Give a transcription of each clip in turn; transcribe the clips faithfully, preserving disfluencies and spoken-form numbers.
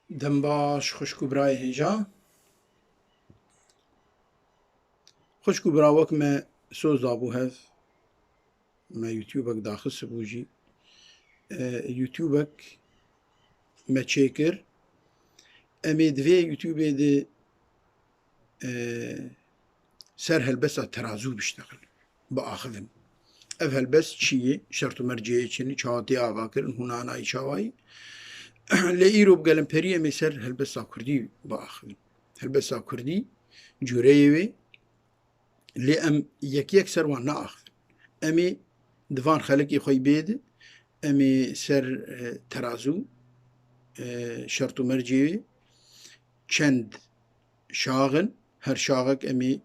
Dem baş, xwişk û birayê hêja. Xwişk û bira, wek me soz dabû hev, me YouTubeek daxistibû jî. E, YouTubeek me çêkir. Em ê di vê YouTubê de, e, ser helbesta terazû biştexilin, biaxivin. Ev helbest çi ye? Şert û mercê çi ne? Çawa tê avakirin? Hûn anayî çawa ye? Lê îro bi gelemperî em ê ser helbesta kurdî biaxivin. Helbesta kurdî, cureyê wê, lê em yek yek ser wan naaxivin. Em ê di van xelekê xwe yî bê de, em ê ser, e, terazû, e, şert û mercê wê, çend şax in, her şaxek em ê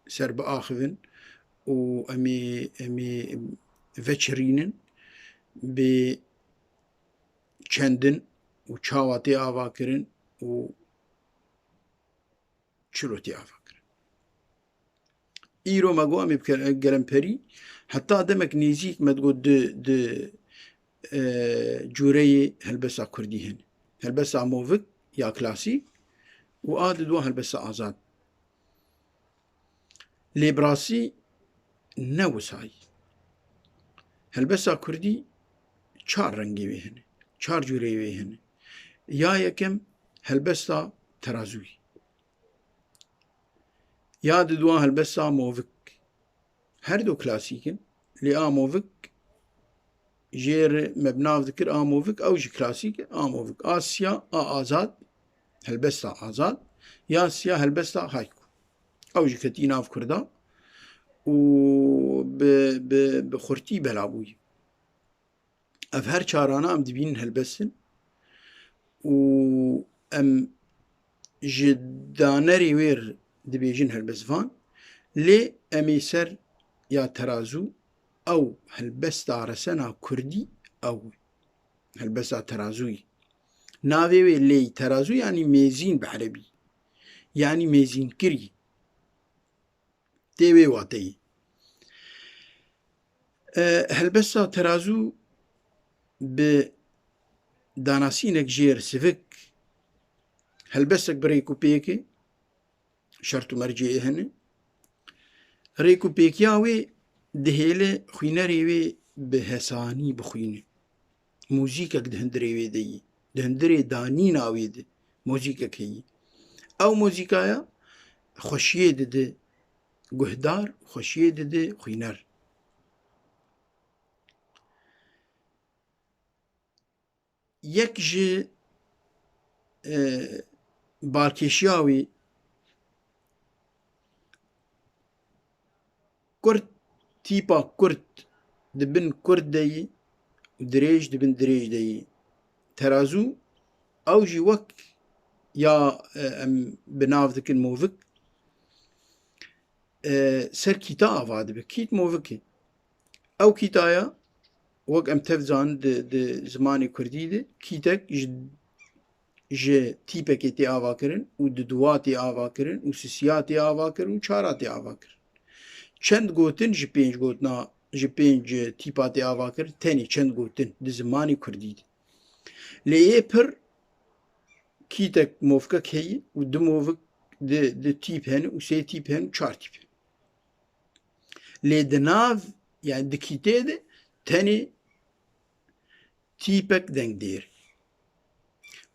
ser biaxivin û em ê, em ê veçirînin bi çend in û çawa tê avakirin û çilo tê avakirin. Îro me got em ê bi ke-, gelemperî, heta demek nêzîk me digot di, di, e, cureyê helbesta kurdî hene. Helbesta movik ya klasîk û a di dua helbesta azad. Lê bi rastî ne wisa ye. Helbesta kurdî çar rengê wê hene, çar cureyê wê hene. Ya yekem helbesta terazûyî. Ya di dua helbesta movik. Her du klasîk in, lê a movik jê re me bi nav dikir a movik, ew jî klasîk e, a movik. A siya, a azad, helbesta azad, ya siya helbesta haiku. Ew jî ketî nav kurda û bi, bi, bi xurtî bela bûyî. Ev her çarana em dibînin helbest in û em ji danerê wê re dibêjin helbestvan, lê em ê ser ya terazû, ew helbesta resena kurdî ew e. Helbesta terazûyî. Navê wê lê terazû, yanî mêzîn bi erebî. Yanî mêzînkirî. Tê wê wateyî. E, helbesta terazû bi danasînek jê re sivik, helbestek bi rêk û pêk e, şert û mercê hene. Rêk û pêkiya wê dihêle xwînerê wê bi hesanî bixwîne. Muzîkek di hundirê wê de yî. Di hundirê danîna wê de muzîkek heyî. Ew muzîkaya xweşiyê dide guhdar, xweşiyê dide xwîner. Yek ji, e, balkêşiya wî kurt, tîpa kurt di bin kurt de yî û dirêj di bin dirêj de yî. Terazû, ew jî wek ya, e, em bi nav dikin movik, e, ser kîta ava dibe. Kît movik e. Ew kîtaya, wek em tev zanin di, di zimanê kurdî de, kîtek ji, ji tîpekê tê avakirin û di duwa tê avakirin û sisiya tê avakirin û çara tê avakirin. Çend gotin ji pênc gotina, ji pênc tîpa tê avakirin, tenê çend gotin di zimanê kurdî de. Lê yê pir kîtek movkek heye û du movik, di, di tîp hene û sê tîp hene û çar tîp hene. Lê di nav, yani di kîtê de tenê tîpek dengdêr.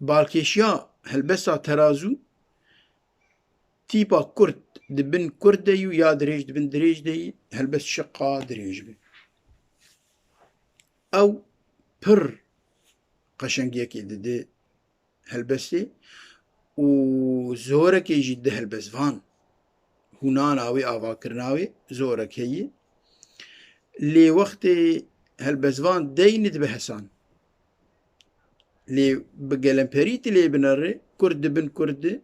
Balkêşiya helbesta terazû tîpa kurt di bin kurt de yî û ya dirêj di bin dirêj de yî, helbest şiqa dirêj be. Ew pir qeşengiyekê dide helbestê û zorekê jî di helbestvan, hûnana wê, avakirina wê zorek heye. Lê wextê helbestvan deyne dibe hesan. Lê bi gelemperî tu lê binere, kurt di bin kurt de,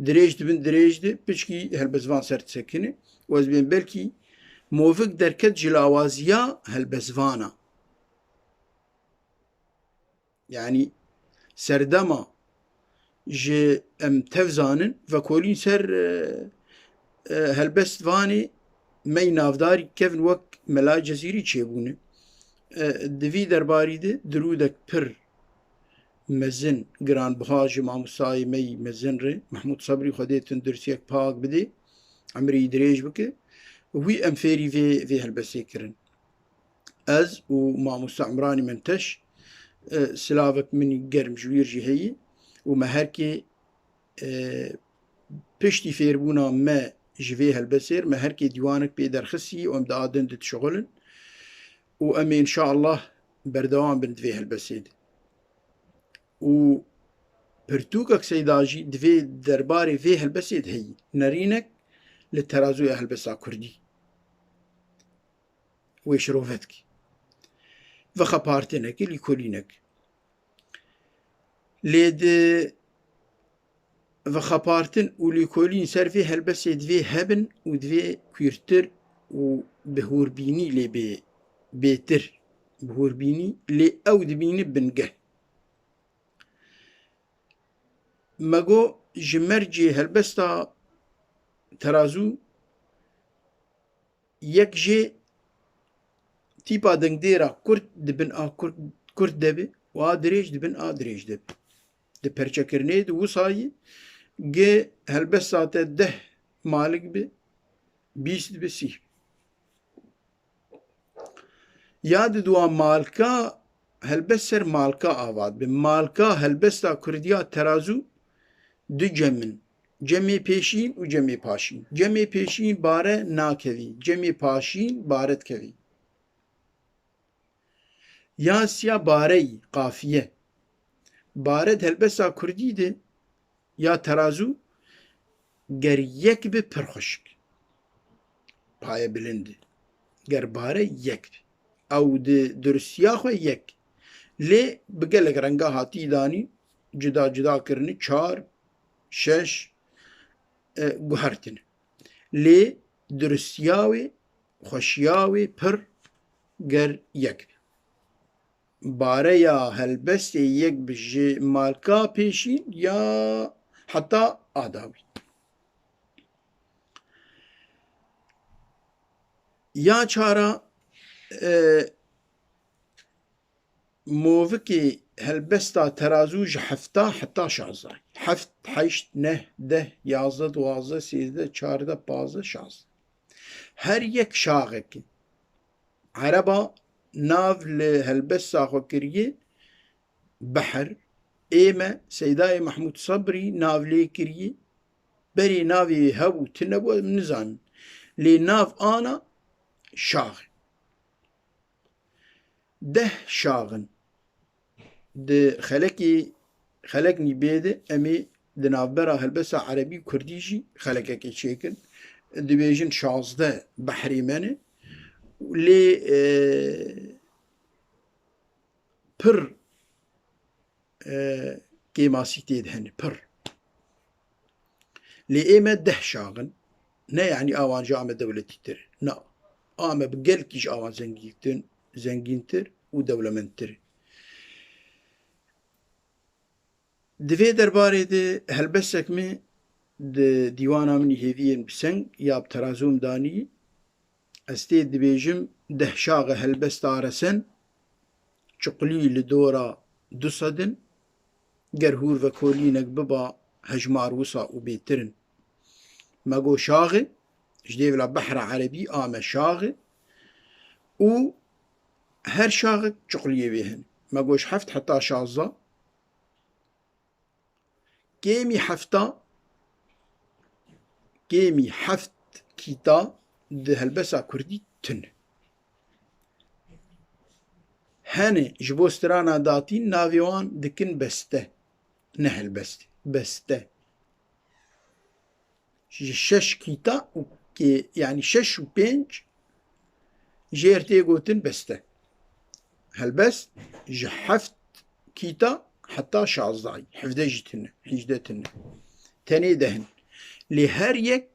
dirêj di bin dirêj de, piçkî helbestvan ser disekine. Û ez bên belkî movik derket ji lawaziya helbestvana. Yanî serdema ji em tev zanin, vekolîn ser, e, e, helbestvanê me yî navdarî kevin wek Mela Cezîrî çêbûne. E, di vî derbarî de dirûdek pir mezin, giranbiha ji mamostayê me yî mezin re, Mehmûd Sebrî, Xwedê tundirsiyek pak bidê, emrê yî dirêj bike, wî em fêrî vê, vê helbestê kirin. Ez û mamosta Emranî Menteş, e, silavek min germ ji wî jî heye û me herkê, e, piştî fêrbûna me ji vê helbestê re, me herkê dîwanek pê derxistî û em di a din de dişixulin û em ê înşaallah berdewam bin di vê helbestê de. Û pirtûkek Seyda jî di vê derbarê vê helbestê de heyî. Nerînek li terazûya helbesta kurdî. Wê şirove dikî. Vexepartinek, lîkolînek. Lê di vexepartin û lîkolîn ser vê helbestê divê hebin û divê kûrtir û bi hûrbînî lê bê, bêtir, bi hûrbînî lê ew dibîni bingeh. Me got, ji mercê helbesta terazû yek jê tîpa dengdêra kurt di bin a kurt, kurt de be û a dirêj di bin a dirêj de be. Di perçekirinê de wisa yî gi helbesta te deh malik be, bîst be, sî. Ya di dua malka helbest ser malka ava dibe. Malka helbesta kurdiya terazû du cem in. Cemê pêşîn û cemê paşîn. Cemê pêşîn bare nakevî. Cemê paşîn bare dikevî. Ya siya bareyî, qafiye. Bare di helbesta kurdî de ya terazû ger yek be pir xweşik. Paye bilind. Ger bare yek be. Ew di duristiya xwe yek. Lê bi gelek renga hatî danîn, cuda cuda kirine, çar, şeş, e, guhertine. Lê duristiya wê, xweşiya wê pir ger yek be. Bareya helbestê yek bi ji malka pêşîn ya heta a dawî. Ya çara, e, movikê helbesta terazû ji hefta heta şazdayî. Heft, heşt, neh, deh, yazdeh, duwazdeh, sêzdeh, çardeh, pazdeh, şazdeh. Her yek şaxekî. Ereba nav li helbesta xwe kiriye Behr. Ê me Seydayê Mehmûd Sebrî nav lê kiriye. Berê navê hebû, tune bû, em nizanin. Lê nav ana şax e. Deh şax in. Di xelekê, xelek nîbê de em ê di navbera helbesta erebî kurdî jî xelekekê çêkin. Dibêjin şazdeh behrê me ne. Lê, e, pir, e, kêmasî tê de hene, pir. Lê ê me deh şax in. Ne, yanî awan ji a me dewletîtir. Na. A me bi gelkî ji awan zengîntir, zengîntir û dewlemendtir. Di vê derbarê de helbestek min di dîwana min î hêviyên bi seng ya bi terazû min danî. Ez tê dibêjim, deh şaxê helbesta resen, çiqlî li dora du sed in, ger hûr vekolînek biba hejmar wisa û bêtir in. Me got şaxê, ji dêvla behra erebî a me şaxê û her şaxek çiqliyê wê hene. Me got ji heft heta şazda, kêmî hefta, kêmî heft kîta di helbesta kurdî tune. Hene ji bo strana datîn navê wan dikin beste, ne helbest, beste. Ji şeş kîta û kê-, yanî şeş û pênc jêr tê gotin beste. Helbest ji heft kîta heta şazdayî, hevdeh jî tune, hîjdeh tune. Tenê deh in. Lê her yek,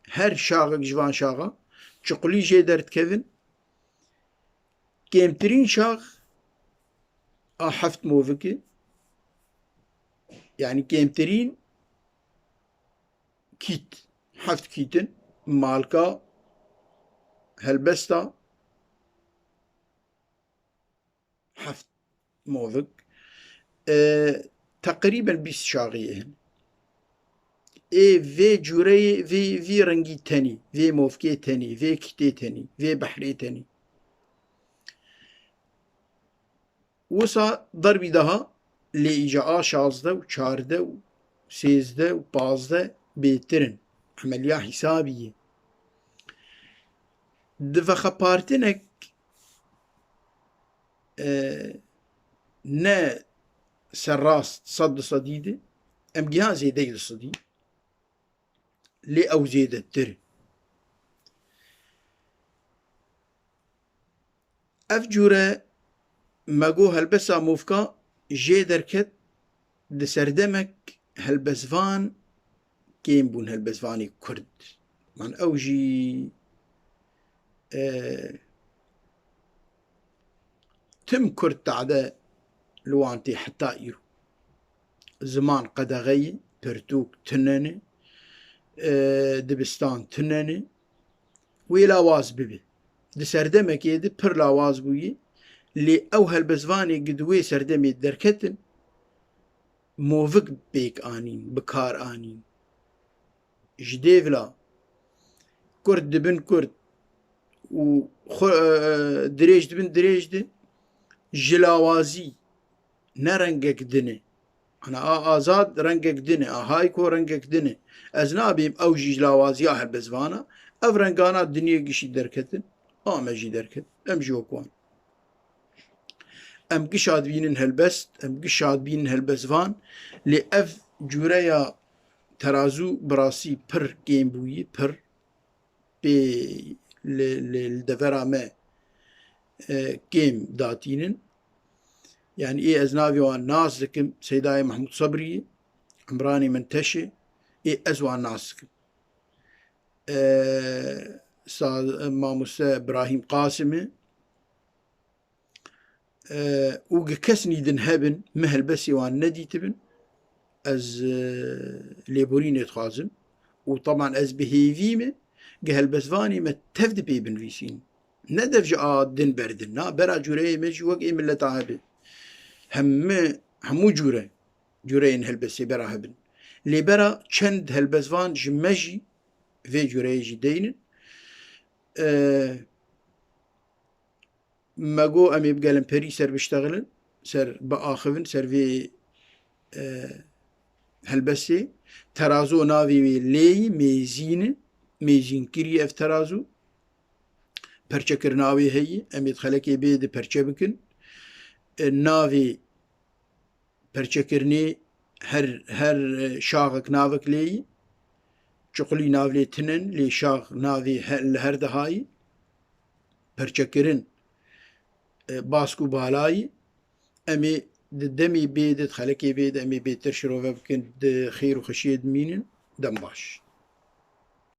her şaxek ji van şaxa çiqulî jê derdikevin. Kêmtirîn şax a heft movik e. Yanî kêmtirîn kît, heft kît in, malka helbesta heft movik. E, teqrîben bîst şaxiyê hene. Ê vê cûreyê, vê, vî rengî tenî, vê movkê tenî, vê kitê tenî, vê behrê tenî. Wisa derbî daha lê îca a şazdeh û çardeh û sêzdeh û pazdeh bêtir in. Emeliya hîsabî ye. Di vexepartinek, e, ne serrast sed di sedî de, em giha zêdeyî di sedî, lê ew zêdetir. Ev cûre me got helbesta movka jê derket, di serdemek helbestvan kêm bûn, helbestvanê Kurd. Man ew jî, e, tim Kurd tade li wan tê heta îro. Ziman qedexe ye, pirtûk tune ne, e, dibistan tune ne. Wê lawaz bibe. Di serdemekê de pir lawaz bûye, lê ew helbestvanê gi di wê serdemê derketin, movik pêk anîn, bi kar anîn. Ji dêvla kurt dibin kurt û xwe, e, e, dirêj dibin dirêj de, ji lawazî ne rengek din e. Ana a azad rengek din e, a hayko rengek din e. Ez nabêm ew jî ji lawaziya helbestvan e. Ev rengana dinyê gişî derketin, a me jî derket. Em jî wek wan. Em gişa dibînin helbest, em gişa dibînin helbestvan, lê ev cûreya terazû bi rastî pir kêm bûyî, pir pê li, li, li devera me, e, kêm datînin. Yani ê ez navê wan nas dikim, Seydayê Mehmûd Sebrî, Emranê Menteşê, ê ez wan nas dikim. E, sa-, Mamoste Birahîm Qasimî, e, û gi kes nîdin hebin, min helbestê wan nedîtibin, ez, e, lêborînê dixwazim. Û teban ez bi hêvî me, gi helbestvanê me tev di pê binivîsîn. Ne dev ji a din berdin, na, bera cûreyê me jî wek ê mileta hebe. Hemû, hemû cûre, cûreyên helbestê bera hebin. Lê bera çend helbestvan ji me jî vê cûreyê jî deynin. E, Me got, em ê bi gelemperî ser biştexilin, ser biaxivin, ser vê, e, helbestê. Terazo navê wê lêyî, mêzîn e, mêzînkirî ev terazo. Perçekirina wê heyî, em ê di xelekê bê de perçe bikin. E, navê perçekirinê her, her, e, şaxek navek lêyî. Çiqulî nav lê tinen, lê şax navê he-, li her dihayî. Perçekirin, e, bask û balayî. Em ê di demê bê de, di xelekê bê de em ê bêtir şirove bikin, di xêr û xweşiyê dimînin. Dem baş.